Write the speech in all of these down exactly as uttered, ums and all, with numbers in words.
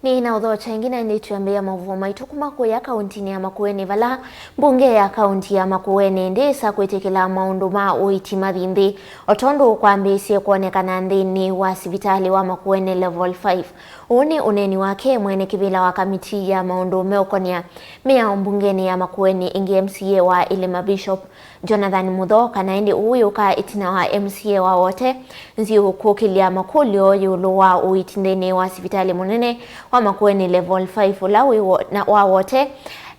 Nĩ na ũthokya ĩngĩ na ĩndĩ twĩambĩĩa maũvoo maitũ kuma kũya kauntinĩ ya Makueni, vala mbunge ya kaunti ya Makueni ndĩĩsa kwĩtĩkĩla maũndũ ma ũiiti mathi nthĩ, o tondũ kwambĩĩsye kwonekana nthĩnĩ wa sivitalĩ wa Makueni Level five. Ũũ nĩ ũneeni wake mwene kĩvĩla wa kamiti ya maũndũ meũkonĩa mĩao mbungenĩ ya Makueni, ĩngĩ M C A wa Ĩlĩma Bishop Jonathan Muthoka, na ĩndĩ ũu wĩũka ĩtina wa M C A wa Wote Nziu kũkĩlya makũlyo ĩũlũ wa ũiiti nthĩnĩ wa sivitalĩ mũnene wa Makueni Level five, ũla wĩ wo-, na, wa Wote,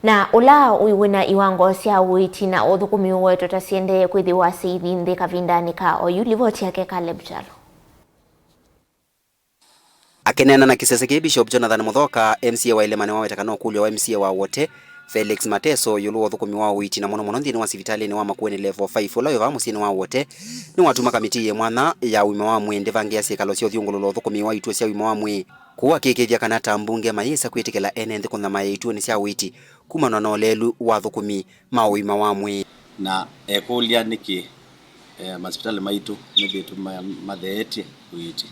na ũla wĩ wĩna iwango sya ũiiti na ũthũkũmi ũwetwe ta siendee kwĩthĩwa syĩithi nthĩ kavindanĩ ka oyu. Livoti yake Caleb Kyalo. Akĩneena na kĩsese kĩĩ, Bishop Jonathan Muthoka, M C A wa Ĩlĩma, nĩwaweta kana ũkũlyo wa M C A wa Wote, Felix Mateso, ĩũlũ wa ũthũkũmi wa ũiiti, na mũno mũno nthĩnĩ wa sivitalĩnĩ wa Makueni Level five, ũla wĩ vaa mũsyĩnĩ wa Wote, nĩwatuma kamiti yĩ mwanya ya ũima wa mwĩĩ ndĩvangĩĩa syĩkalo sya ũthyũngũlũlo ũthũkũmi wa itw'ĩ sya ũima wa mwĩĩ, kũu akĩĩkĩĩthya kana ta mbunge mayĩsa kwĩtĩkĩla ene nthĩ kũnyamaĩa itw'ĩnĩ sya ũiiti kumana na ũleelu wa athũkũmi ma ũima wa mwĩĩ. Na ekũlya nĩkĩ, eh, masivitalĩ maitũ methĩĩtwe ma-, matheetye ũiiti.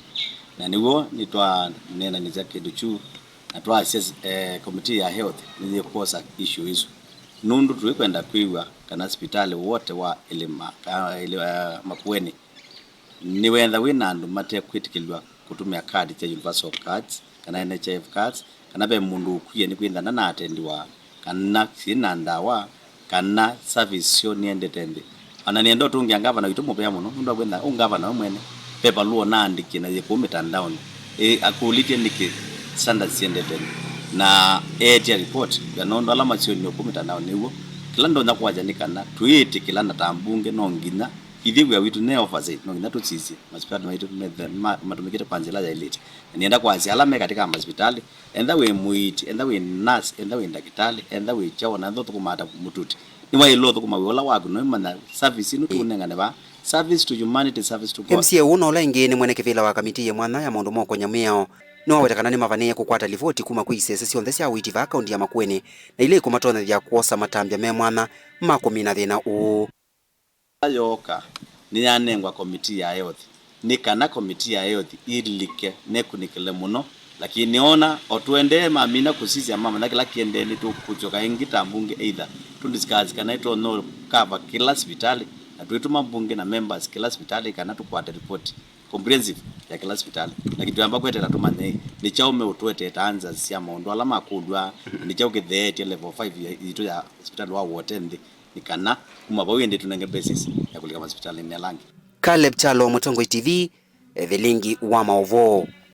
Na nĩw'o nĩtwaneenanĩsya kĩndũ kyu, na twasya, eh, committee ya health nĩyĩkwosa issue ĩsu. Nũndũ tũikwenda kwĩw'a kana sivitalĩ Wote wa Ĩlĩma, ka-, Ĩlĩ-, eh, Makueni, nĩwenda wĩ na andũ matekwĩtĩkĩlw'a kũtũmĩa kadi sya universal cards, kana N H I F cards, kana ve mũndũ ũkwie nĩ kwĩthana na atendiwa, kana syĩ na ndawa, kana service syoo nĩendete nthĩ. Ona nĩenda ũtũngĩa ngavana witũ mũvea mũno, nũndũ wa kwĩtha ũ ngavana we mwene, ve valũa ũnaandĩkie na yĩ kũu mĩtandaonĩ, ĩ, akũlĩtye nĩkĩ standards syendete nthĩ, na eetya report ya nũndũ ala masyonie kũu mĩtandaonĩ. Nĩw'o kĩla ndonya kwasya nĩ kana twĩĩtĩkĩla na ta mbunge no nginya ithyĩ wĩa witũ ne oversight, no nginya tũsisye masivitalĩ maitũ methe-, ma-, matũmĩkĩte kwa nzĩla yaĩlĩte. Na nĩenda kwasya ala me katĩ ka masivitalĩ, enda wĩ mũiiti, enda wĩ nurse, enda wĩ ndakĩtalĩ, enda wĩ kyaũ, na enda ũthũkũmaa ta mũtuti, nĩwaĩle ũthũkũma wĩa ũla waku, noimanya service ĩno tũũnengane vaa, service to humanity, service to God. M C A ũũ na ũla ĩngĩ nĩ mwene kĩvĩla wa kamiti yĩ mwanya ya maũndũ ma ũkony'a mĩao, nĩwaweta kana nĩmavanĩĩe kũkwata livoti kuma kwĩ isese syonthe sya ũiiti vaa kaunti ya Makueni, na ila ikũmatonyethya kwosa matambya me mwanya ma kũmina thĩna ũũ. Ĩla yooka, nĩyanengwa komitii ya health, nĩ kana komitii ya health ĩlike nekunĩkĩle mũno, lakini nĩona o tũendee mamina kũsisya mamanya kĩla kĩendee, nĩtũkũsyoka ĩngĩ ta mbunge either tũ discuss kana nĩtũtonya cover kĩla sivitalĩ, na twĩtũma mbunge na members kĩla sivitalĩ kana tũkwate report comprehensive ya kĩla sivitalĩ, lakini twamba kweteela tũmanye nĩ kyaũ meũtũetee ta answers sya maũndũ ala makũlw'a, na nĩ kyaũ kĩtheetye level five ya, yitũ ya sivitalĩ wa Wote nthĩ. Nĩ kana kuma vau ĩndĩ tũnenge basis ya kũlika masivitalĩnĩ ala angĩ. Caleb Kyalo, Mũtongoi T V, Vilingi wa maũvoo.